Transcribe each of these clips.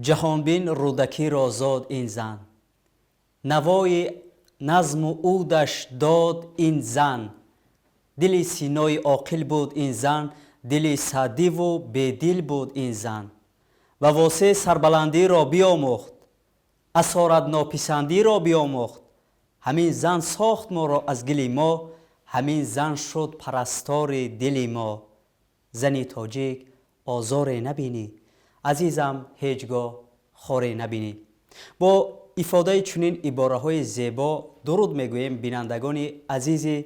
Ҷаҳонбин Рӯдакиро зод ин зан, навои назму удаш дод ин зан, дили Синои оқил буд ин зан, дили Саъдиву бедил буд ин зан. Ба восеъ сарбаландиро биомӯхт, асоратнописандиро биомӯхт. Ҳамин зан сохт моро аз гили мо, ҳамин зан шуд парастори дили мо. Зани тоҷик озоре набинӣ, азизам, ҳеҷ гоҳ хоре набинӣ. Бо ифодаи чунин ибораҳои зебо дуруд мегӯем бинандагони азизи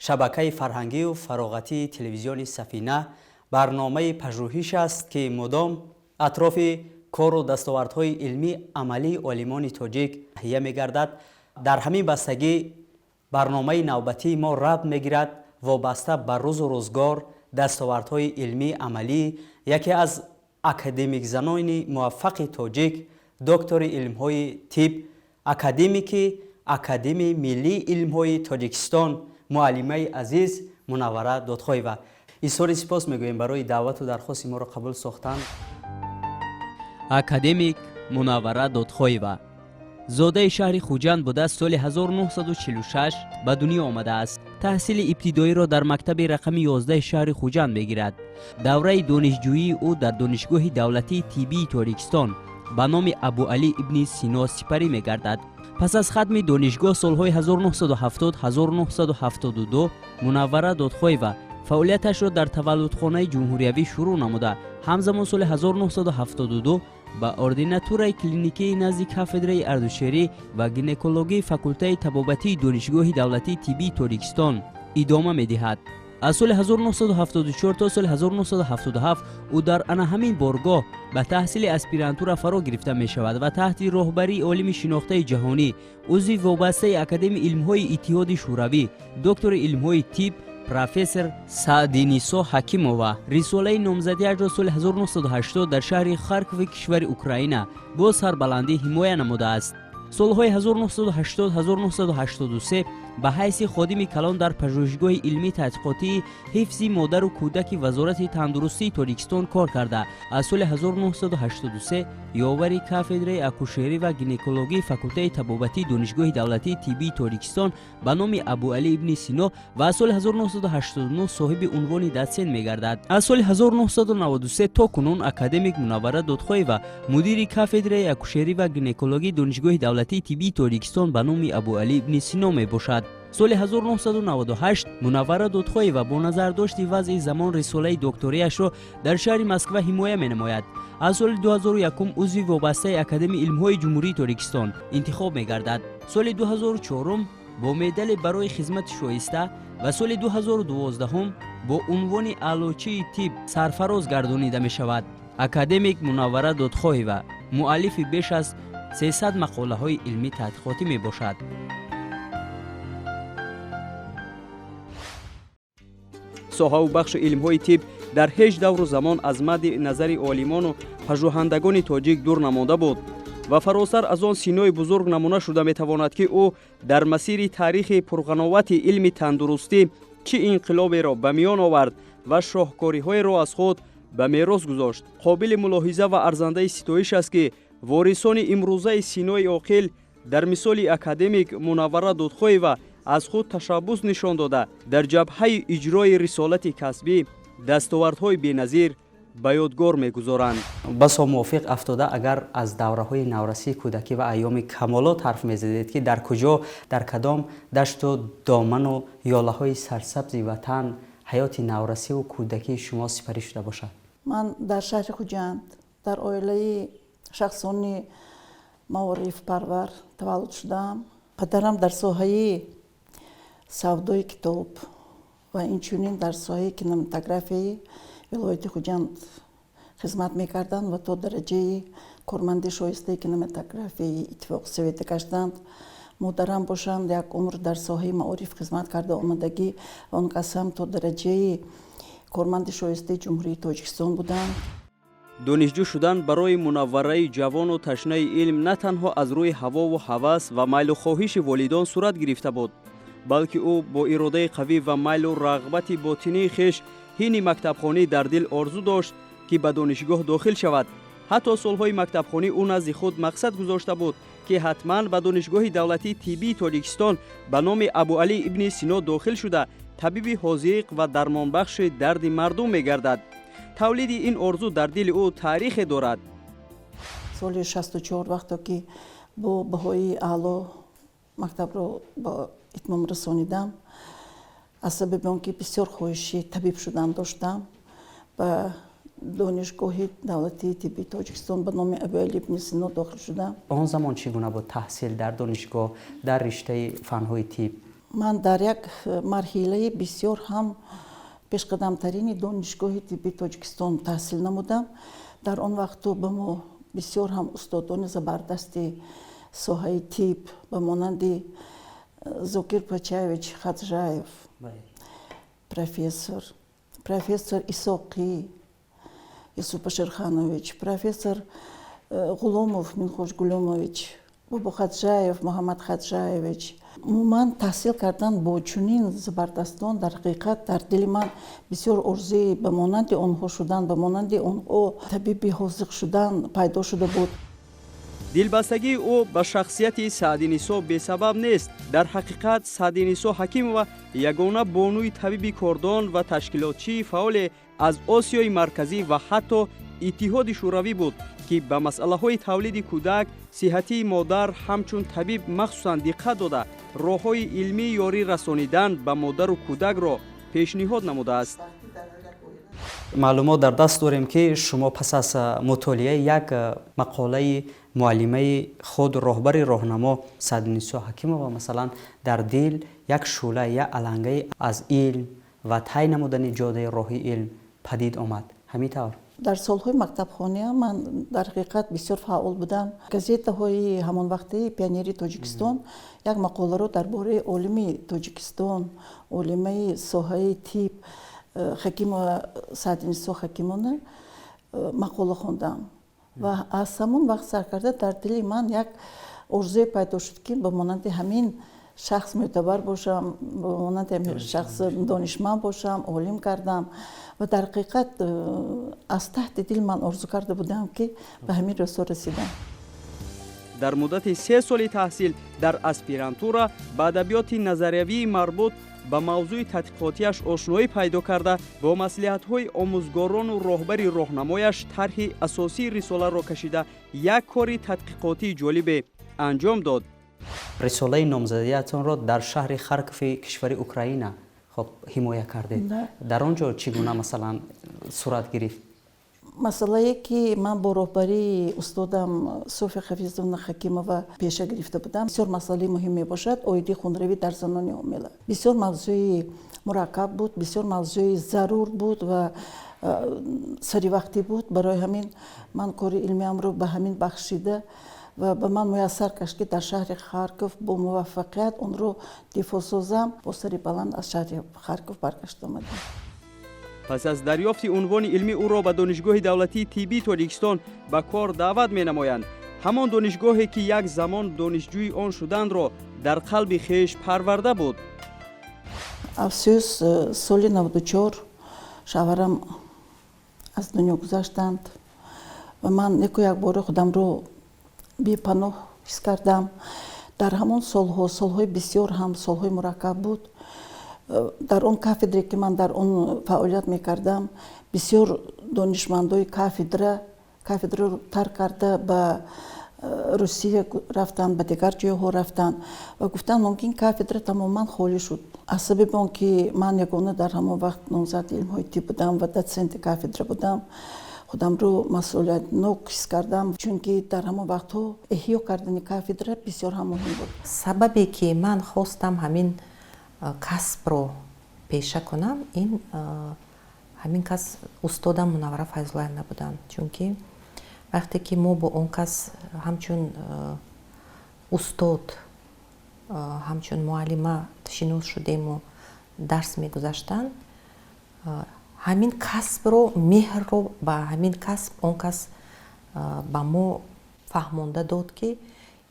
шабакаи фарҳангию фароғатии телевизиони Сафина. Барномаи пажӯҳиш аст, ки мудом атрофи кору дастовардҳои илмии амалии олимони тоҷик таҳия мегардад. Дар ҳамин бастагӣ барномаи навбатии мо рабт мегирад вобаста ба рӯзу рӯзгор, дастовардҳои илмии амалии яке аз академикзанони муваффақи тоҷик, доктори илмҳои тиб, академики Академияи миллии илмҳои Тоҷикистон, муаллимаи азиз Мунаввара Додхоева. Изҳори сипос мегӯем барои даъвату дархости моро қабул сохтан. Академик Мунаввара Додхоева зодаи шаҳри Хуҷанд буда, соли 1946 ба дунё омадааст. Таҳсили ибтидоиро дар мактаби рақами 11 шаҳри Хуҷанд мегирад. Давраи донишҷӯии ӯ дар Донишгоҳи давлатии тиббии Тоҷикистон ба номи Абуалӣ ибни Сино сипарӣ мегардад. Пас аз хатми донишгоҳ солҳои 1970-1972 Мунаввара Додхоева фаъолияташро дар таваллудхонаи ҷумҳуриявӣ шурӯъ намуда, ҳамзамон соли 1972 ба ординатураи клиникии назди кафедраи ардушерӣ ва гинекологии факултаи табобатии Донишгоҳи давлатии тиббии Тоҷикистон идома медиҳад. Аз соли 1974 то соли 1977 ӯ дар ана ҳамин боргоҳ ба таҳсили аспирантура фаро гирифта мешавад ва таҳти роҳбарии олими шинохтаи ҷаҳонӣ, узви вобастаи Академияи илмҳои Иттиҳоди Шӯравӣ, доктори илмҳои тиб, профессор Саъдинисо Ҳакимова рисолаи номзадиашро соли 1980 дар шаҳри Харкови кишвари Украина бо сарбаландӣ ҳимоя намудааст. Солҳои 1980-1983 ба ҳайси ходими калон дар Пажӯҳишгоҳи илмии тадқиқотии ҳифзи модару кӯдаки Вазорати тандурустии Тоҷикистон кор карда, аз соли 1983 ёвари кафедраи акушерӣ ва гинекологии факултаи табобатии Донишгоҳи давлатии тиббии Тоҷикистон ба номи Абуалӣ ибни Сино ва аз соли 1989 соҳиби унвони дотсент мегардад. Аз соли 1993 то кунун академик Мунаввара Додхоева мудири кафедраи акушерӣ ва гинекологии Донишгоҳи давлатии тиббии Тоҷикистон ба номи Абуалӣ ибни Сино мебошад. Соли 1998 Мунаввара Додхоева бо назардошти вазъи замон рисолаи докториашро дар шаҳри Москва ҳимоя менамояд. Аз соли 2001 узви вобастаи Академияи илмҳои Ҷумҳурии Тоҷикистон интихоб мегардад. Соли 2004 бо медале барои хизмати шоиста ва соли 2012 бо унвони аълочии тиб сарфароз гардонида мешавад. Академик Мунаввара Додхоҳева муаллифи беш аз 300 мақолаҳои илмӣ тадқиқотӣ мебошад. Соҳаву бахши илмҳои тиб дар ҳеҷ давру замон аз мадди назари олимону пажӯҳандагони тоҷик дур намонда буд ва фаросар аз он Синои бузург намуна шуда метавонад, ки ӯ дар масири таърихи пурғановати илми тандурустӣ чӣ инқилоберо ба миён овард ва шоҳкориҳоеро аз худ ба мерос гузошт. Қобили мулоҳиза ва арзандаи ситоиш аст, ки ворисони имрӯзаи Синои оқил дар мисоли академик Мунаввара Додхоева аз худ ташаббус нишон дода, дар ҷабҳаи иҷрои рисолати касбӣ дастовардҳои беназир ба ёдгор мегузоранд. Басо мувофиқ афтода, агар аз давраҳои наврасии кӯдакӣ ва айёми камолот ҳарф мезадед, ки дар куҷо, дар кадом дашту доману ёлаҳои сарсабзи ватан ҳаёти наврасиву кӯдакии шумо сипарӣ шуда бошад? Ман дар шаҳри Хуҷанд дар оилаи шахсони маорифпарвар таваллуд шудам. Падарам дар соҳаи савдои китоб ва инчунин дар соҳаи кинематографияи вилояти Хуҷанд хизмат мекарданд ва то дараҷаи корманди шоистаи кинематографияи Иттифоқи Советӣ гаштанд. Модарам бошанд, як умр дар соҳаи маориф хизмат карда омадагӣ ва он кас ҳам то дараҷаи корманди шоистаи Ҷумҳурии Тоҷикистон буданд. Донишҷӯ шудан барои Мунаввараи ҷавону ташнаи илм на танҳо аз рӯи ҳавову ҳавас ва майлу хоҳиши волидон сурат гирифта буд, балки ӯ бо иродаи қавӣ ва майлу рағбати ботинии хеш ҳини мактабхонӣ дар дил орзу дошт, ки ба донишгоҳ дохил шавад. Ҳатто солҳои мактабхонӣ ӯ назди худ мақсад гузошта буд, ки ҳатман ба Донишгоҳи давлатии тиббии Тоҷикистон ба номи Абуалӣ ибни Сино дохил шуда, табиби ҳозиқ ва дармонбахши дарди мардум мегардад. Тавлиди ин орзу дар дили ӯ таърихе дорад. Соли 64, вақто ки бо баҳои аъло мактабро ба итмом расонидам, аз сабаби он ки бисёр хоҳиши табиб шудан доштам, ба Донишгоҳи давлатии тиббии Тоҷикистон ба номи Абуалӣ ибни Сино дохил шудам. Он замон чӣ гуна буд таҳсил дар донишгоҳ, дар риштаи фанҳои тиб? Ман дар як марҳилаи бисёр ҳам пешқадамтарини Донишгоҳи тиббии Тоҷикистон таҳсил намудам. Дар он вақту ба мо бисёр ҳам устодони забардасти соҳаи тиб ба монанди Зокир Пачаевич Хаджаев, профессор Исоқӣ Юсуф Баширханович, профессор Ғуломов Минхош Гуломович, Бобохаджаев Муҳаммад Хаджаевич. Умуман, таҳсил кардан бо чунин забардастон дар ҳақиқат дар дили ман бисёр орзуи ба монанди онҳо шудан, ба монанди онҳо табиби ҳозиқ шудан пайдо шуда буд. Дилбастагии ӯ ба шахсияти Саъдинисо бесабаб нест. Дар ҳақиқат, Саъдинисо Ҳакимова ягона бонуи табиби кордон ва ташкилотчии фаъоле аз Осиёи Марказӣ ва ҳатто Иттиҳоди Шӯравӣ буд, ки ба масъалаҳои тавлиди кӯдак, сиҳатии модар ҳамчун табиб махсусан диққат дода, роҳҳои илмии ёрӣ расонидан ба модару кӯдакро пешниҳод намудааст. Маълумот дар даст дорем, ки шумо пас аз мутолиаи як мақолаи муаллимаи худ, роҳбари роҳнамо Саъдинисо Ҳакимова, масалан, дар дил як шӯъла, як алангаи аз илм ва тай намудани ҷодаи роҳи илм падид омад. Ҳамин тавр? Дар солҳои мактабхониам ман дар ҳақиқат бисёр фаъол будам. Газетаҳои ҳамон вақтаи «Пионери Тоҷикистон» як мақоларо дар бораи олими Тоҷикистон, олимаи соҳаи тиб Ҳакимова Саъдинисо Ҳакимовна мақола хондам ва аз ҳамон вақт сар карда дар дили ман як орзуе пайдо шуд, ки ба монанди ҳамин шахс мӯътабар бошам, ба монанди ҳамин шахс донишманд бошам, олим кардам. Ва дар ҳақиқат аз таҳти дил ман орзу карда будам, ки ба ҳамин рӯзҳо расидам. Дар муддати 3 соли таҳсил дар аспирантура ба адабиёти назариявии марбут ба мавзӯи тадқиқотиаш ошноӣ пайдо карда, бо маслиҳатҳои омӯзгорону роҳбари роҳнамояш тарҳи асосии рисоларо кашида, як кори тадқиқотии ҷолибе анҷом дод. Рисолаи номзадиятонро дар шаҳри Харкови кишвари Украина, хоб, ҳимоя кардед. Дар он ҷо чӣ гуна, масалан, сурат гирифт? Масъалае, ки ман бо роҳбарии устодам София Хафизовна Ҳакимова пеша гирифта будам, бисёр масъалаи муҳим мебошад, оиди хунравӣ дар занони ҳомила. Бисёр мавзӯи мураккаб буд, бисёр мавзӯи зарур буд ва саривақтӣ буд. Барои ҳамин ман кори илмиамро ба ҳамин бахшида ва ба ман муяссар гашт, ки дар шаҳри Харков бо муваффақият онро дифоъ созам. Бо сари баланд аз шаҳри Харков баргашт омадам. Пас аз дарёфти унвони илмӣ ӯро ба Донишгоҳи давлатии тиббии Тоҷикистон ба кор даъват менамоянд, ҳамон донишгоҳе, ки як замон донишҷӯи он шуданро дар қалби хеш парварда буд. Афсӯс, соли 94 шавҳарам аз дунё гузаштанд ва ман яку якбора худамро бепаноҳ ҳис кардам. Дар ҳамон солҳо, солҳои бисёр ҳам солҳои мураккаб буд. Дар он кафедре, ки ман дар он фаъолият мекардам, бисёр донишмандои кафедраро тарк карда, ба Русия рафтанд, ба дигар ҷойҳо рафтанд ва гуфтан мумкин, кафедра тамоман холӣ шуд. Аз сабаби он ки ман ягона дар ҳамон вақт номзади илмҳои тиб будам ва дотсенти кафедра будам, худамро масъулиятнок ҳис кардам, чунки дар ҳамон вақтҳо эҳё кардани кафедра бисёр ҳам муҳим буд. Сабабе, ки ман хостам ҳамин касбро пеша кунам, ин ҳамин кас, устодам Мунаввара Файзуллаевна буданд, чунки вақте ки мо бо он кас ҳамчун устод, ҳамчун муаллима шинос шудему дарс мегузаштанд, ҳамин касбро, меҳрро ба ҳамин касб он кас ба мо фаҳмонда дод, ки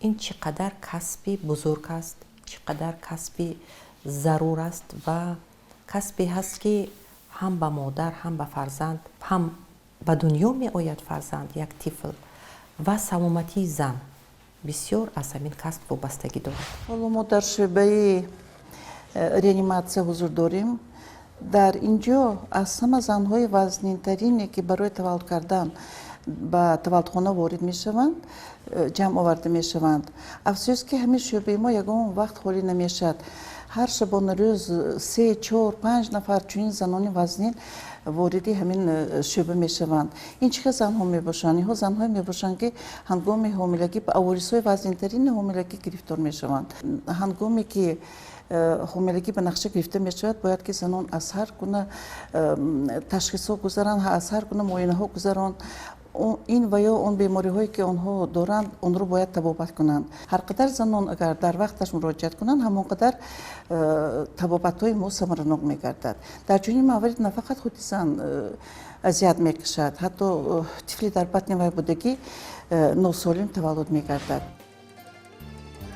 ин чӣ қадар касби бузург аст, чӣ қадар касби зарур аст ва касбе ҳаст, ки ҳам ба модар, ҳам ба фарзанд, ҳам Ба дунё меояд фарзанд, як тифл, ва саломатии зан бисёр аз ҳамин касб вобастагӣ дорад. Ҳоло мо дар шӯъбаи реаниматсия ҳузур дорем. Дар ин ҷо аз ҳама занҳои вазнинтарине, ки барои таваллуд кардан ба таваллудхона ворид мешаванд, ҷамъ оварда мешаванд. Афсӯс, ки ҳамин шӯъбаи мо ягон вақт холӣ намешавад. Ҳар шабонарӯз се, чор, панҷ нафар чунин занони вазнин вориди ҳамин шӯъба мешаванд. Ин чӣ хел занҳо мебошанд? Инҳо занҳое мебошанд, ки ҳангоми ҳомилагӣ ба аворизҳои вазнинтарини ҳомилагӣ гирифтор мешаванд. Ҳангоме ки ҳомилагӣ ба нақша гирифта мешавад, бояд ки занон аз ҳар гуна ташхисҳо гузаранд, аз ҳар гуна муоинаҳо гузаранд. Ин ва ё он бемориҳое, ки онҳо доранд, онро бояд табобат кунанд. Ҳар қадар занон агар дар вақташ муроҷиат кунанд, ҳамон қадар табобатҳои мо самаранок мегардад. Дар чунин маврид на фақат худи зан азият мекашад, ҳатто тифли дар батни вай будагӣ носолим таваллуд мегардад.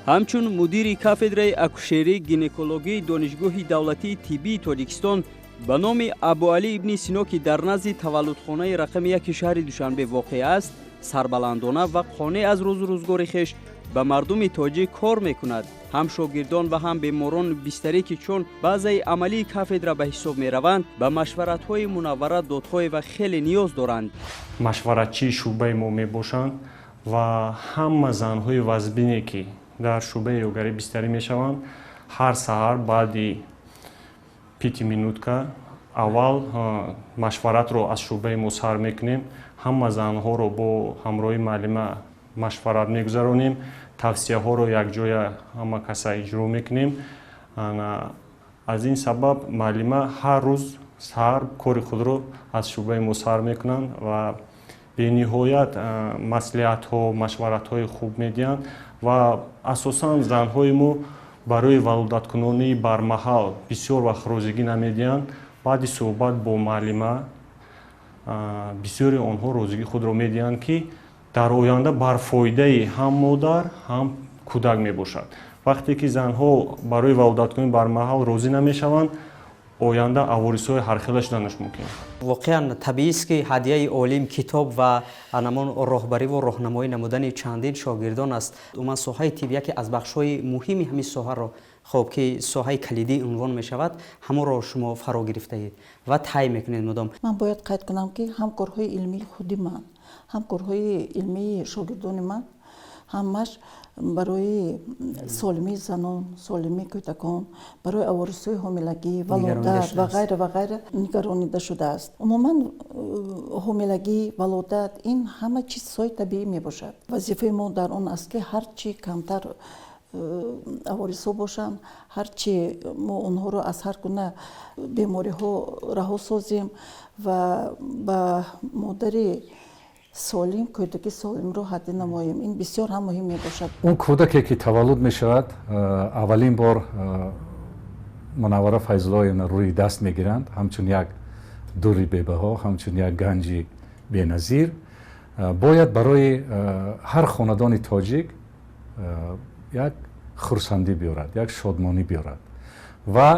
Ҳамчун мудири кафедраи акушерӣ гинекологии Донишгоҳи давлатии тиббии Тоҷикистон ба номи Абуалӣ ибни Сино, ки дар назди таваллудхонаи рақами яки шаҳри Душанбе воқеъ аст, сарбаландона ва қонеъ аз рӯзу рӯзгори хеш ба мардуми тоҷик кор мекунад. Ҳам шогирдон ва ҳам беморон бистарӣ, ки чун базаи амалии кафедра ба ҳисоб мераванд, ба машваратҳои Мунаввара Додхоева хеле ниёз доранд. Машваратчии шӯъбаи мо мебошанд ва ҳама занҳои вазбине, ки дар шӯъбаи ёгарӣ бистарӣ мешаванд, ҳар саҳар баъди пятиминутка аввал машваратро аз шӯъбаи мо сар мекунем. Ҳама занҳоро бо ҳамроҳи муаллима машварат мегузаронем, тавсияҳоро якҷоя ҳама каса иҷро мекунем. Аз ин сабаб муаллима ҳар рӯз саҳар кори худро аз шӯъбаи мо сар мекунанд ва бениҳоят маслиҳатҳо, машваратҳои хуб медиҳанд. Ва асосан занҳои мо барои валодаткунонии бармаҳал бисёр вақт розигӣ намедиҳанд. Баъди суҳбат бо муаллима бисёри онҳо розигии худро медиҳанд, ки дар оянда бар фоидаи ҳам модар, ҳам кӯдак мебошад. Вақте ки занҳо барои валодаткунӣ бармаҳал розӣ намешаванд, оянда аворизҳои ҳархела шуданаш мумкин. Воқеан табиист, ки ҳадияи олим китоб ва анамон роҳбариву роҳнамоӣ намудани чандин шогирдон аст. Умуман, соҳаи тиб яке аз бахшҳои муҳими ҳамин соҳаро, хоб, ки соҳаи калидӣ унвон мешавад, ҳамонро шумо фаро гирифтаед ва тай мекунед мудом. Ман бояд қайд кунам, ки ҳам корҳои илмии худи ман, ҳам корҳои илмии шогирдони ман ҳамаш барои солимии занон, солимии кӯдакон, барои аворизҳои ҳомилагӣ, валодат ва ғайра ва ғайра нигаронида шудааст. Умуман, ҳомилагӣ, валодат — ин ҳама чизҳои табиӣ мебошад. Вазифаи мо дар он аст, ки ҳар чӣ камтар аворизҳо бошанд, ҳар чӣ мо онҳоро аз ҳар гуна бемориҳо раҳо созем ва ба модари солим кӯдаки солимро ҳадя намоем. Ин бисёр ҳам муҳим мебошад. Он кӯдаке, ки таваллуд мешавад, аввалин бор Мунаввара Файзуллоевна рӯи даст мегиранд, ҳамчун як дури бебаҳо, ҳамчун як ганҷи беназир, бояд барои ҳар хонадони тоҷик як хурсандӣ биёрад, як шодмонӣ биёрад ва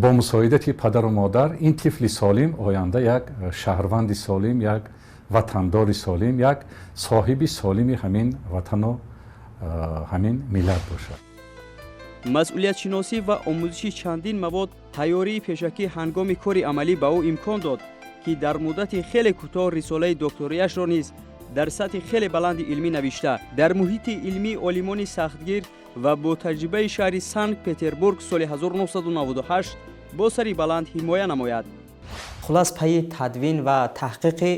бо мусоидати падару модар ин тифли солим оянда як шаҳрванди солим, як ватандори солим, як соҳиби солими ҳамин ватану ҳамин миллат бошад. Масъулиятшиносӣ ва омӯзиши чандин мавод, тайёрии пешакӣ ҳангоми кори амалӣ ба ӯ имкон дод, ки дар муддати хеле кӯтоҳ рисолаи докторияшро низ дар сатҳи хеле баланди илмӣ навишта, дар муҳити илмии олимони сахтгир ва бо таҷрибаи шаҳри Санкт Петербург соли 1998 бо сари баланд ҳимоя намояд. Хулас, пайи тадвин ва таҳқиқи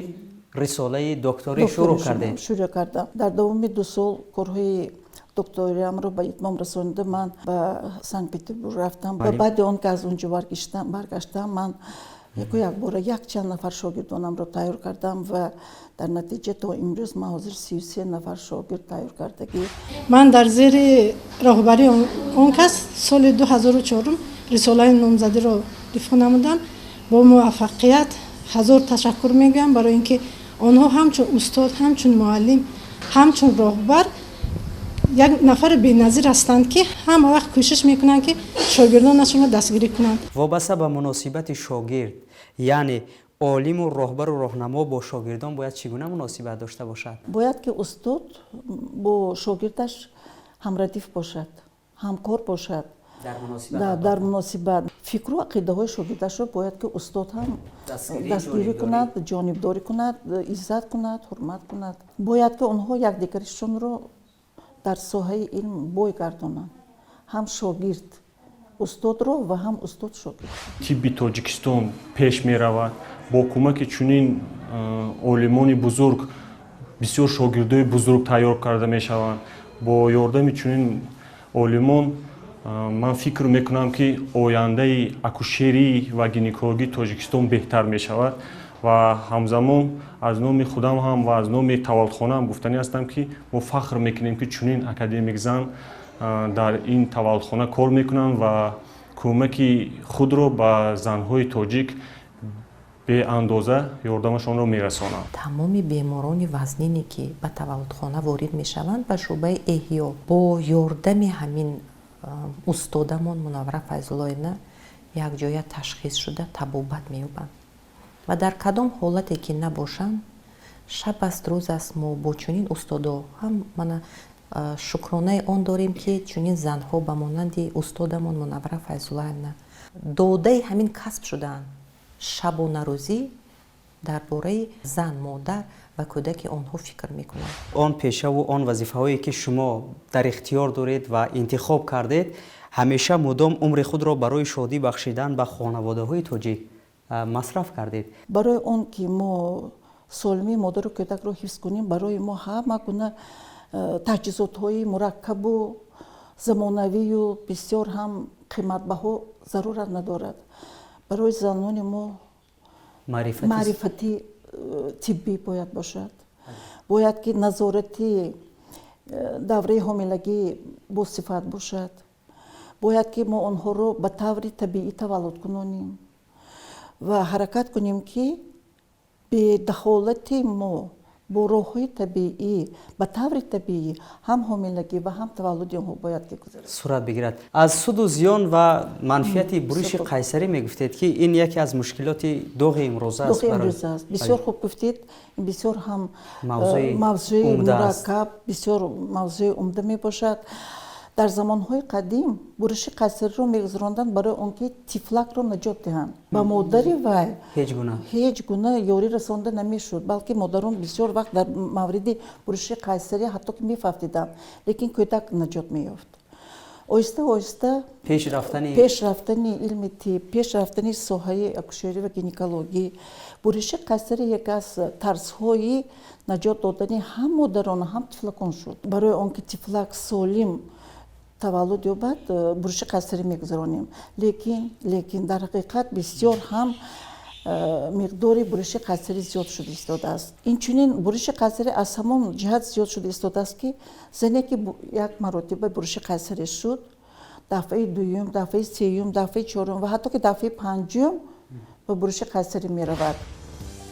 рисолаи докторӣ шурӯъ кардед. Шурӯъ кардам. Дар давоми 2 сол корҳои докториамро ба итмом расонида, ман ба Санкт Петербург рафтам ва баъди он ки аз он ҷо баргаштам, ман яку якбора якчанд нафар шогирдонамро тайёр кардам ва дар натиҷа то имрӯз ман ҳозир 33 нафар шогирд тайёр кардагӣ. Ман дар зери роҳбарии он кас соли 2004 рисолаи номзадиро дифоъ намудам бо муваффақият. Ҳазор ташаккур мегӯям, барои ин ки онҳо ҳамчун устод, ҳамчун муаллим, ҳамчун роҳбар як нафари беназир ҳастанд, ки ҳама вақт кӯшиш мекунанд, ки шогирдонашонро дастгирӣ кунанд. Вобаста ба муносибати шогирд, яъне Олиму роҳбару роҳнамо бо шогирдон бояд чӣ гуна муносибат дошта бошад? Бояд ки устод бо шогирдаш ҳамрадиф бошад, ҳамкор бошад дар муносибат. Фикру ақидаҳои шогирдашро бояд ки устод ҳам дастгирӣ кунад, ҷонибдорӣ кунад, иззат кунад, ҳурмат кунад. Бояд ки онҳо якдигаришонро дар соҳаи илм бой гардонанд, ҳам шогирд устодро ва ҳам устод шогирд. Тибби Тоҷикистон пеш меравад бо кӯмаки чунин олимони бузург. Бисёр шогирдои бузург тайёр карда мешаванд бо ёрдами чунин олимон. Ман фикр мекунам, ки ояндаи акушерӣ ва гинекологии Тоҷикистон беҳтар мешавад. Ва ҳамзамон аз номи худам ҳам ва аз номи таваллудхонаам гуфтанӣ ҳастам, ки мо фахр мекунем, ки чунин академик зан дар ин таваллудхона кор мекунанд ва кӯмаки худро ба занҳои тоҷик беандоза ёрдамашонро мерасонанд. Тамоми беморони вазнине, ки ба таваллудхона ворид мешаванд, ба шӯъбаи эҳё, бо ёрдами ҳамин устодамон Мунаввара Файзуллоевна якҷоя ташхис шуда, табобат меёбанд. Ва дар кадом ҳолате ки набошанд, шаб аст, рӯз аст, мо бо чунин устодо ҳам мана шукронаи он дорем, ки чунин занҳо ба монанди устодамон Мунаввара Файзуллаевна додаи ҳамин касб шудаанд, шабонарӯзӣ дар бораи зан, модар ва кӯдаки онҳо фикр мекунанд. Он пешаву он вазифаҳое, ки шумо дар ихтиёр доред ва интихоб кардед, ҳамеша мудом умри худро барои шодӣ бахшидан ба хонаводаҳои тоҷик масраф кардед. Барои он ки мо солимии модару кӯдакро ҳифз кунем, барои мо ҳама гуна таҷҳизотҳои мураккабу замонавию бисёр ҳам қиматбаҳо зарурат надорад. Барои занони мо маърифати тиббӣ бояд бошад, бояд ки назорати давраи ҳомилагӣ босифат бошад, бояд ки мо онҳоро ба таври табиӣ таваллуд кунонем ва ҳаракат кунем, ки бедахолати мо бо роҳҳои табиӣ, ба таври табиӣ ҳам ҳомилагӣ ва ҳам таваллуди онҳо бояд ки гузарад. Сурат бигирад. Аз суду зиён ва манфиати буриши қайсарӣ мегуфтед, ки ин яке аз мушкилоти доғи имрӯза аст. Доғи имрӯза аст. Бисёр хуб гуфтед. Бисёр ҳам мавзӯи мураккаб, бисёр мавзӯи умда мебошад. Дар замонҳои қадим буриши қайсариро мегузаронданд барои он ки тифлакро наҷот диҳанд. Ба модари вай ҳеҷ гуна ёрӣ расонда намешуд, балки модарон бисёр вақт дар мавриди буриши қайсарӣ ҳатто ки мефавтиданд, лекин кӯдак наҷот меёфт. Оҳиста оҳиста пеш рафтани илми тиб, пеш рафтани соҳаи акушерӣ ва гинекологӣ, буриши қайсарӣ яке аз тарзҳои наҷот додани ҳам модарон, ҳам тифлакон шуд. Барои он ки тифлак солим таваллуд ёбад, буриши қайсарӣ мегузаронем, лекин дар ҳақиқат бисёр ҳам миқдори буриши қайсарӣ зиёд шуда истодааст. Инчунин буриши қайсарӣ аз ҳамон ҷиҳат зиёд шуда истодааст, ки зане ки як маротиба буриши қайсарӣ шуд, дафъаи дуюм, дафъаи сеюм, дафъаи чорум ва ҳатто ки дафъаи панҷум ба буриши қайсарӣ меравад.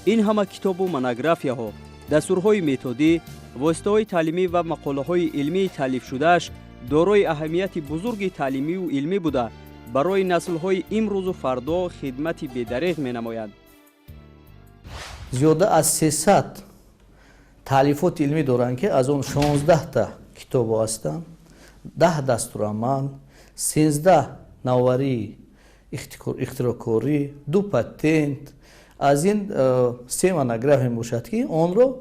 Ин ҳама китобу монографияҳо, дастурҳои методӣ, воситаҳои таълимӣ ва мақолаҳои илмии таълифшудааш дорои аҳамияти бузурги таълимию илмӣ буда, барои наслҳои имрӯзу фардо хидмати бедареғ менамояд. Зиёда аз 300 таълифоти илмӣ доранд, ки аз он 16та китобо ҳастанд, 10 дастурамал, 13 навоварии ихтироъкорӣ, ду патент, аз ин се монография мебошад, ки онро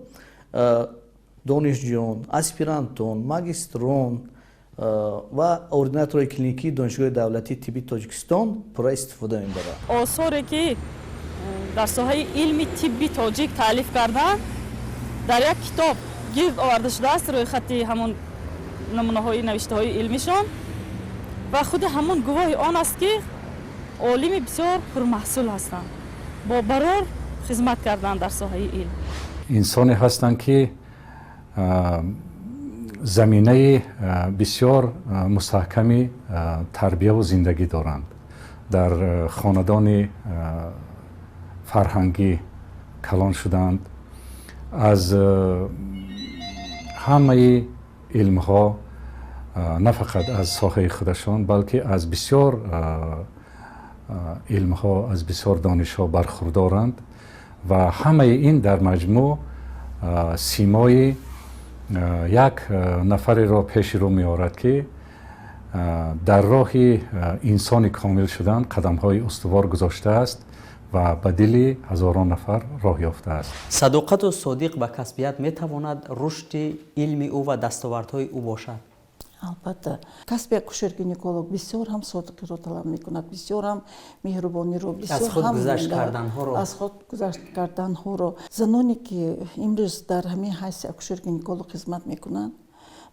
донишҷӯён, аспирантон, магистрон ва ординаторои клиникии Донишгоҳи давлатии тиббии Тоҷикистон пурра истифода мебаранд. Осоре, ки дар соҳаи илми тибби тоҷик таълиф карданд, дар як китоб гирд оварда шудааст, рӯйхати ҳамон намунаҳои навиштаҳои илмишон, ва худи ҳамон гувоҳи он аст, ки олими бисёр пурмаҳсул ҳастанд, бо барор хизмат карданд дар соҳаи илм. Инсоне ҳастанд, ки заминаи бисёр мустаҳками тарбияву зиндагӣ доранд, дар хонадони фарҳангӣ калон шуданд, аз ҳамаи илмҳо, на фақат аз соҳаи худашон, балки аз бисёр илмҳо, аз бисёр донишҳо бархурдоранд. Ва ҳамаи ин дар маҷмӯъ симои як нафареро пеши рӯ меорад, ки дар роҳи инсони комил шудан қадамҳои устувор гузоштааст ва ба дили ҳазорон нафар роҳ ёфтааст. Садоқату содиқ ба касбият метавонад рушди илми ӯ ва дастовардҳои ӯ бошад? Албатта, касби акушер-гинеколог бисёр ҳам содиқиро талаб мекунад, бисёр ҳам меҳрубониро, бисёр худ гузашт карданҳоро. Аз худ гузашт карданҳоро. Заноне ки имрӯз дар ҳамин ҳайси акушер-гинеколог хизмат мекунанд,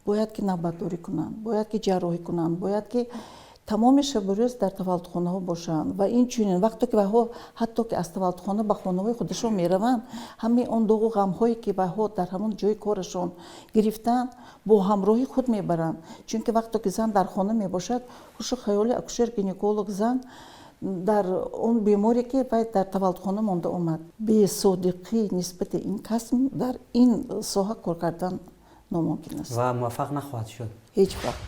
бояд ки навбатдорӣ кунанд, бояд ки ҷарроҳӣ кунанд, бояд ки тамоми шабу рӯз дар таваллудхонаҳо бошанд. Ва инчунин вақте ки вайҳо ҳатто ки аз таваллудхона ба хонаҳои худашон мераванд, ҳамаи он доғу ғамҳое ки вайҳо дар ҳамон ҷои корашон гирифтанд, бо ҳамроҳи худ мебаранд. Чунки вақте ки зан дар хона мебошад, ҳушу хаёли акушер-гинеколог зан дар он беморе ки вай дар таваллудхона монда омад. Бесодиқӣ нисбати ин касб дар ин соҳа кор кардан номумкин аст ва муваффақ нахоҳад шуд ҳеҷ вақт.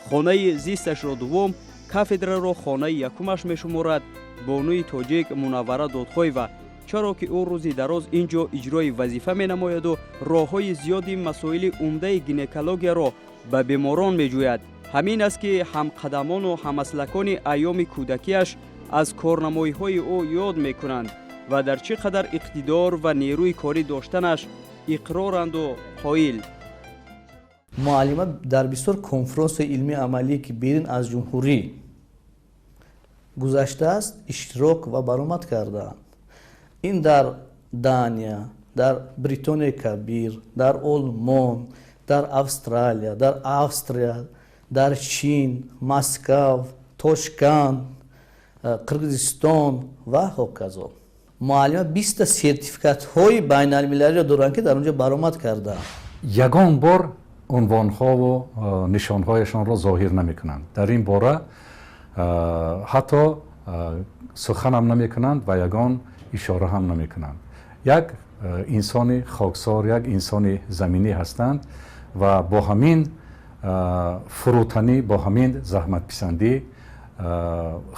Хонаи зисташро дуввум, кафедраро хонаи якумаш мешуморад бонуи тоҷик Мунаввара Додхоева, чаро ки ӯ рӯзи дароз ин ҷо иҷрои вазифа менамояду роҳҳои зиёди масоили умдаи гинекологияро ба беморон меҷӯяд. Ҳамин аст, ки ҳамқадамону ҳамаслакони айёми кӯдакиаш аз корнамоиҳои ӯ ёд мекунанд ва дар чӣ қадар иқтидор ва нерӯи корӣ доштанаш иқроранду қоил. Муаллима дар бисёр конфронсҳои илмии амалие, ки берун аз ҷумҳурӣ гузаштааст, иштирок ва баромад кардаанд. Ин дар Дания, дар Бритонияи Кабир, дар Олмон, дар Австралия, дар Австрия, дар Чин, Москав, Тошканд, Қирғизистон ва ҳоказо. Муаллима 20-та сертификатҳои байналмилалиро доранд, ки дар он ҷо баромад кардаанд. Ягон бор унвонҳову нишонҳояшонро зоҳир намекунанд, дар ин бора ҳатто суханам намекунанд ва ягон ишора ҳам намекунанд. Як инсони хоксор, як инсони заминӣ ҳастанд ва бо ҳамин фурӯтанӣ, бо ҳамин заҳматписандӣ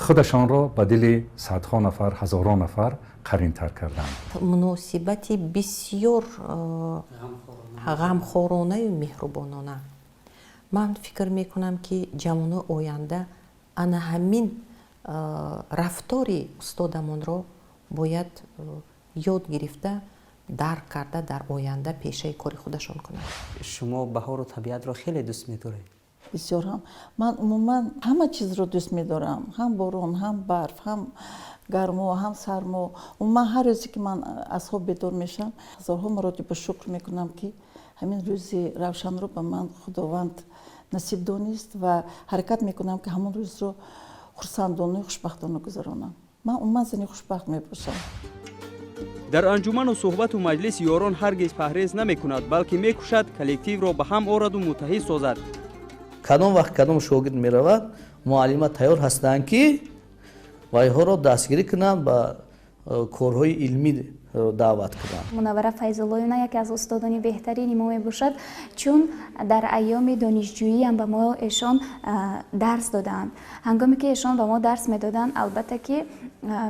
худашонро ба дили садҳо нафар, ҳазорон нафар қаринтар карданд. Муносибати бисёр ғамхоронаю меҳрубонона. Ман фикр мекунам, ки ҷавонои оянда ана ҳамин рафтори устодамонро бояд ёд гирифта, дарк карда, дар оянда пешаи кори худашон кунанд. Шумо баҳору табиатро хеле дӯст медоред. Бисёр ҳам. Ман умуман ҳама чизро дӯст медорам, ҳам борон, ҳам барф, ҳам гармо, ҳам сармо. Умуман ҳар рӯзе ки ман аз хоб бедор мешавам, ҳазорҳо маротиба шукр мекунам, ки ҳамин рӯзи равшанро ба ман Худованд насиб донист, ва ҳаракат мекунам, ки ҳамон рӯзро хурсандону хушбахтона гузаронам. Ман умуман зани хушбахт мебошам. Дар анҷуману суҳбату маҷлиси ёрон ҳаргиз паҳрез намекунад, балки мекӯшад коллективро ба ҳам ораду муттаҳид созад. Кадом вақт кадом шогирд меравад, муаллима тайёр ҳастанд, ки вайҳоро дастгирӣ кунанд, ба корҳои илмӣ даъват кунанд. Мунаввара Файзуллоевна яке аз устодони беҳтарини мо мебошад, чун дар айёми донишҷӯиам ба мо эшон дарс додаанд. Ҳангоме ки эшон ба мо дарс медоданд, албатта ки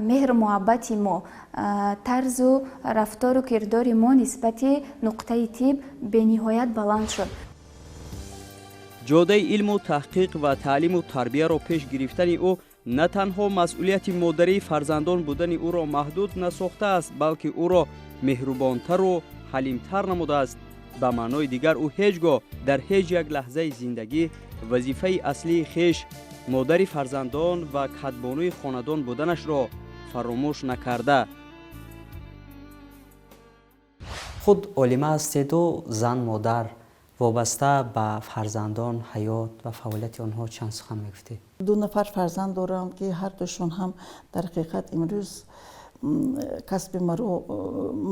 меҳру муҳаббати мо, тарзу рафтору кирдори мо нисбати нуқтаи тиб бениҳоят баланд шуд. Ҷодаи илму таҳқиқ ва таълиму тарбияро пеш гирифтани ӯ на танҳо масъулияти модарии фарзандон будани ӯро маҳдуд насохтааст, балки ӯро меҳрубонтару ҳалимтар намудааст. Ба маънои дигар, ӯ ҳеҷ гоҳ дар ҳеҷ як лаҳзаи зиндагӣ вазифаи аслии хеш, модари фарзандон ва кадбонуи хонадон буданашро фаромӯш накарда. Худ олима ҳастеду зан, модар. Вобаста ба фарзандон, ҳаёт ва фаъолияти онҳо чанд сухан мегуфтед? Ду нафар фарзанд дорам, ки ҳардушон ҳам дар ҳақиқат имрӯз касби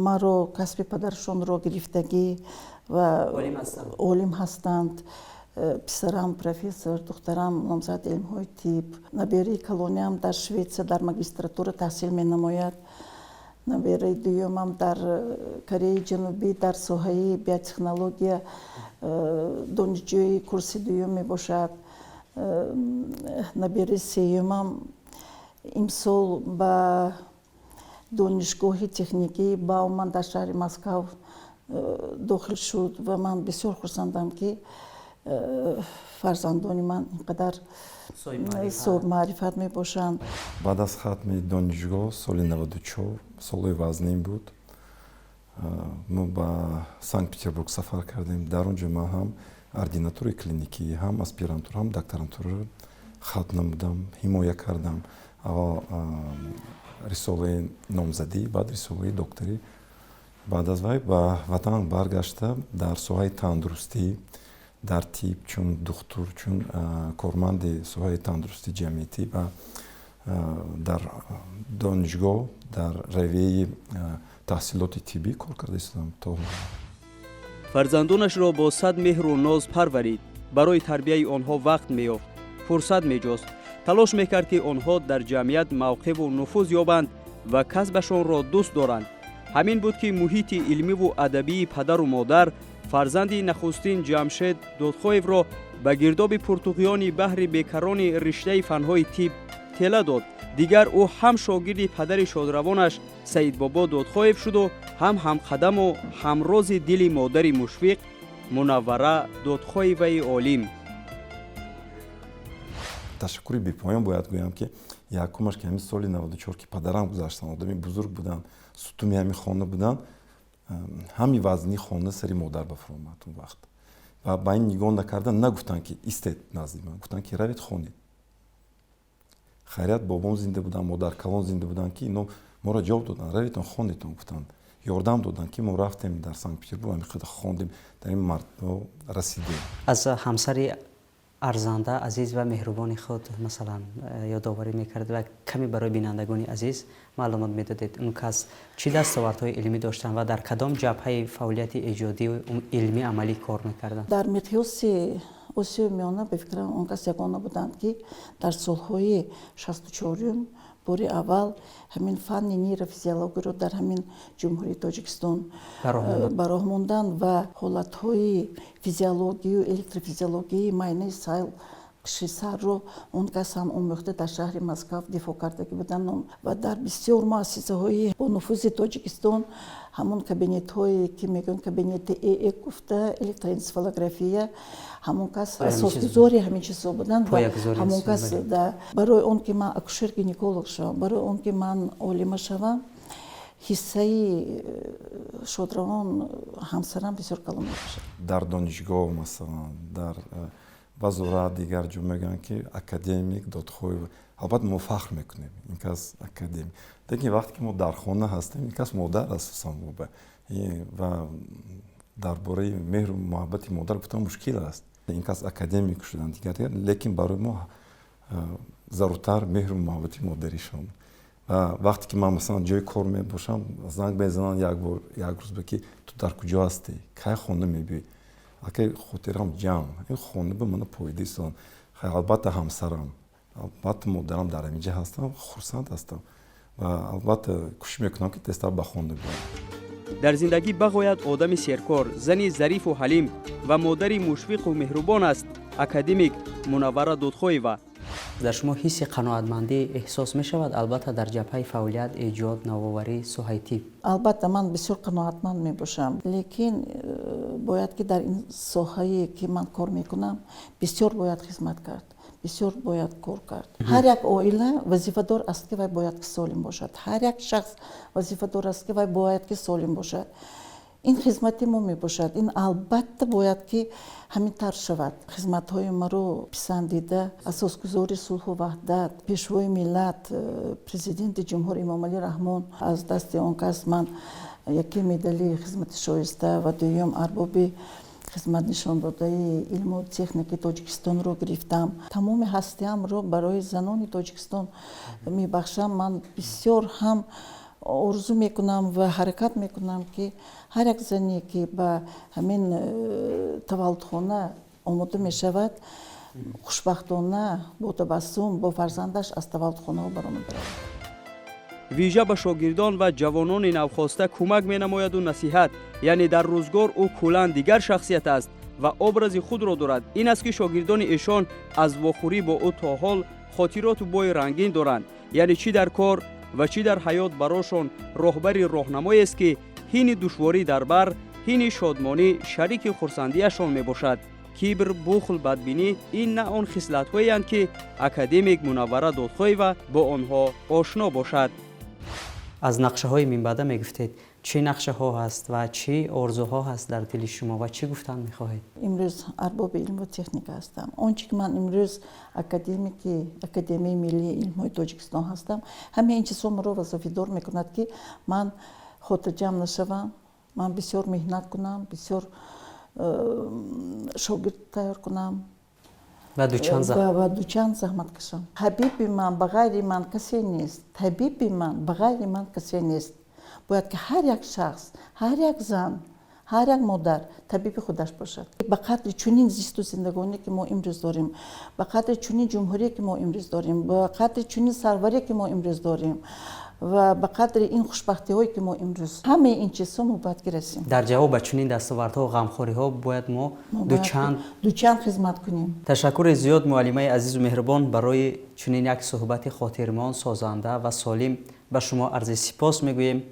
маро, касби падаршонро гирифтагӣ ва олим ҳастанд. Писарам профессор, духтарам номзади илмҳои тиб. Набераи калониам дар Шветсия дар магистратура таҳсил менамояд. Набераи дуюмам дар Кореяи Ҷанубӣ дар соҳаи биотехнология донишҷӯи курси дуюм мебошад. Набераи сеюмам имсол ба Донишгоҳи техникии Бауман дар шаҳри Москав дохил шуд ва ман бисёр хурсандам, ки фарзандони ман ин қадар соҳибмаърифат мебошанд. Баъд аз хатми донишгоҳ соли 94, солҳои вазнин буд, мо ба Санкт Петербург сафар кардем. Дар он ҷо ман ҳам ординатураи клиникӣ, ҳам аспирантура, ҳам докторантураро хатм намудам, ҳимоя кардам. Аввал рисолаи номзадӣ, баъд рисолаи докторӣ. Баъд аз вай ба ватан баргашта, дар соҳаи тандурустӣ, дар тиб, чун духтур, чун корманди соҳаи тандурустии ҷамъиятӣ ва дар донишгоҳ дар равияи таҳсилоти тиббӣ кор карда истодам то Фарзандонашро бо сад меҳру ноз парварид. Барои тарбияи онҳо вақт меёфт, фурсат меҷост, талош мекард, ки онҳо дар ҷамъият мавқеъву нуфуз ёбанд ва касбашонро дӯст доранд. Ҳамин буд, ки муҳити илмиву адабии падару модар фарзанди нахустин Ҷамшед Додхоевро ба гирдоби пуртуғёни баҳри бекарони риштаи фанҳои тиб тела дод. Дигар ӯ ҳам шогирди падари шодравонаш Саидбобо Додхоев шуду ҳам ҳамқадаму ҳамрози дили модари мушфиқ Мунаввара Додхоеваи олим. Ташаккури бепоён бояд гӯям, ки якумаш, ки ҳамин соли 94, ки падарам гузаштанд, одами бузург буданд, сутуни ҳамин хона буданд. Ҳами вазни хона сари модар ба фуромад он вақт ва ба ин нигоҳ накарда, нагуфтанд, ки истед назди ман, гуфтанд, ки равед, хонед. Хайрият, бобом зинда буданд, модаркалон зинда буданд, ки ино моро ҷавоб доданд: раведон, хонедон, гуфтанд. Ёрдам доданд, ки мо рафтем дар Санкт Петербург, ҳамин қадар хондем, дар ин мардҳо расидем. Аз ҳамсари арзанда, азиз ва меҳрубони худ, масалан, ёдоварӣ мекард ва каме барои бинандагони азиз маълумот медодед: он кас чӣ дастовардҳои илмӣ доштанд ва дар кадом ҷабҳаи фаъолияти эҷодию илмӣ амалӣ кор мекарданд? Дар миқёси Осиёи Миёна, ба фикрам, он кас ягона буданд, ки дар солҳои 64-юм бори аввал ҳамин фанни нейрофизиологияро дар ҳамин Ҷумҳурии Тоҷикистон ба роҳ монданд ва ҳолатҳои физиологию электрофизиологияи майнаи сайл сарро он кас ҳам омӯхта, дар шаҳри Москав дифоъ кардагӣ буданд ва дар бисёр муассисаҳои бонуфузи Тоҷикистон ҳамон кабинетҳое, ки мегӯянд кабинети ЭЭГ гуфта, электроэнцефалография, ҳамон кас асосгузори ҳамин чизҳо буданд. Ҳамон кас барои он ки ман акушер гинеколог шавам, барои он ки ман олима шавам, ҳиссаи шодравон ҳамсарам бисёр калон мебошад. Дар донишгоҳ, масалан, дар вазорат, дигар ҷо мегӯянд, ки академик Додхоев. Албатта, мо фахр мекунем, ин кас академик, лекин вақте ки мо дар хона ҳастем, ин кас модар асосан ва дар бораи меҳру муҳаббати модар гуфтан мушкил аст. Ин кас академик шуданд, дигар, лекин барои мо заруртар меҳру муҳаббати модаришон. Ва вақте ки ман, масалан, ҷои кор мебошам, занг мезананд як бор, як рӯз ба, ки ту дар куҷо ҳастӣ, кай хона мебиёӣ? Акай, хотирам ҷамъ, ин хона ба мана поида истодам. Албатта, ҳамсарам, албатта, модарам дар ҳамин ҷа ҳастам, хурсанд ҳастам ва албатта кӯшиш мекунам, ки тезтар ба хона биёям. Дар зиндагӣ бағоят одами серкор, зани зарифу ҳалим ва модари мушфиқу меҳрубон аст академик Мунаввара Додхоева. Дар шумо ҳисси қаноатмандӣ эҳсос мешавад, албатта, дар ҷабҳаи фаъолият, эҷод, навоварӣ, соҳаи тиб? Албатта, ман бисёр қаноатманд мебошам, лекин бояд ки дар ин соҳае, ки ман кор мекунам, бисёр бояд хизмат кард, бисёр бояд кор кард. Ҳар як оила вазифадор аст, ки вай бояд ки солим бошад. Ҳар як шахс вазифадор аст, ки вай бояд ки солим бошад. Ин хизмати мо мебошад. Ин, албатта, бояд ки ҳамин тарз шавад. Хизматҳои маро писандида, асосгузори сулҳу ваҳдат, Пешвои миллат, Президенти ҷумҳур Эмомалӣ Раҳмон, аз дасти он кас ман яке медали хизмати шоиста ва дуюм арбоби хизмат нишондодаи илму техники Тоҷикистонро гирифтам. Тамоми ҳастиамро барои занони Тоҷикистон мебахшам. Ман бисёр ҳам орзу мекунам ва ҳаракат мекунам, ки ҳар як зане, ки ба ҳамин таваллудхона омода мешавад, хушбахтона, бо табассум, бо фарзандаш аз таваллудхонаҳо баромада равад. Вижа ба шогирдон ва ҷавонони навхоста кӯмак менамояду насиҳат, яъне дар рӯзгор ӯ куллан дигар шахсият аст ва образи худро дорад. Ин аст, ки шогирдони эшон аз вохӯрӣ бо ӯ то ҳол хотироту бӯи рангин доранд, яъне чӣ дар кор, Ва чӣ дар ҳаёт барошон роҳбари роҳнамоест, ки ҳини душворӣ дар бар, ҳини шодмонӣ шарики хурсандиашон мебошад. Кибр, бухл, бадбинӣ ин на он хислатҳоеанд, ки академик Мунаввара Додхоева бо онҳо ошно бошад. Аз нақшаҳои минбаъда мегуфтед, чӣ нақшаҳо ҳаст ва чӣ орзуҳо ҳаст дар дили шумо ва чӣ гуфтан мехоҳед? Имрӯз арбоби илму техника ҳастам. Он чи ки ман имрӯз академики Академияи миллии илмҳои Тоҷикистон ҳастам, ҳамаи ин чизҳо маро вазифадор мекунад, ки ман хотирҷамъ нашавам, ман бисёр меҳнат кунам, бисёр шогирд тайёр кунам. Ва дучанд. Ва дучанд заҳмат кашам. Ҳабиби ман ба ғайри ман касе нест, табиби ман ба ғайри ман касе нест. Бояд ки ҳар як шахс, ҳар як зан, ҳар як модар табиби худаш бошад. Ба қадри чунин зисту зиндагонӣ, ки мо имрӯз дорем, ба қадри чунин ҷумҳурие, ки мо имрӯз дорем, ба қадри чунин сарваре, ки мо имрӯз дорем, ва ба қадри ин хушбахтиҳое, ки мо имрӯз, ҳамаи ин чизҳо мо бояд ки расем. Дар ҷавоб ба чунин дастовардҳо, ғамхориҳо бояд мо дучанд дучанд хизмат кунем. Ташаккури зиёд, муаллимаи азизу меҳрубон, барои чунин як суҳбати хотирмон, созанда ва солим. Ба шумо арзи сипос мегӯем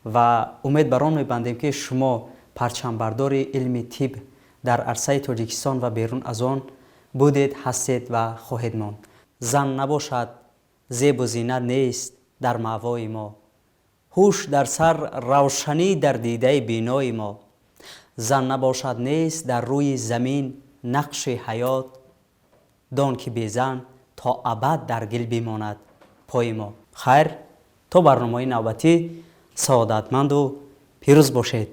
ва умед бар он мебандем, ки шумо парчамбардори илми тиб дар арсаи Тоҷикистон ва берун аз он будед, ҳастед ва хоҳед монд. Зан набошад, зебу зинат нест дар маъвои мо, ҳуш дар сар, равшанӣ дар дидаи бинои мо. Зан набошад, нест дар рӯи замин нақши ҳаёт, дон ки безан то абад дар гил бимонад пои мо. Хайр, то барномаи навбатӣ саодатманду пирӯз бошед.